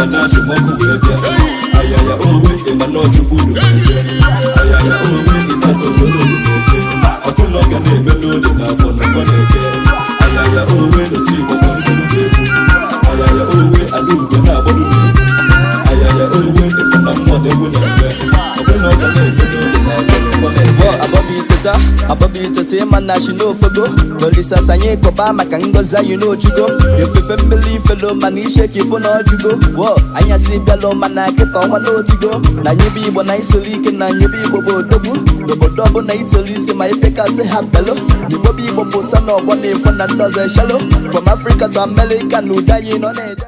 Maka na achụmọkụ wee bịa. Ayaya owe, ịma na ọchukwu dumeje. Ayaya owe, ịtatọjolo dumeje. Ọkụ na ọ ga na-eme n'oge n'afọ na nkwọ na-eke. Ayaya owe, n'otu Igbo kpọmkwuru egwu. Ayaya owe, adaugo na-agbado egwu. Ayaya owe, ịfụ na mmụọ na egwu na-eme. Ọkụ na ọ ga na-eme n'oge n'afọ na nkwọ na-eke. Wo abọbi teta, abọbi teta, ịma na shi n'ofogo n'olisa sanye kọba maka ngọzi anyị n'ojugo. Efefe mmiri ifelo mana ishe ka ifo na ọjụgo. Wo anyasị bịalụ mana kịta ọnwa n'otigo na nyebe Igbo na isoro ike na nyebe Igbo bụ odogwu n'obodo ọbụla itolu isi ma ipekasị ha belo n'Igbo bụ Igbo pụta n'ọgbọ na ifo na ndị ọzọ eshelo from Africa to America na ụda anyị nọ na-ede.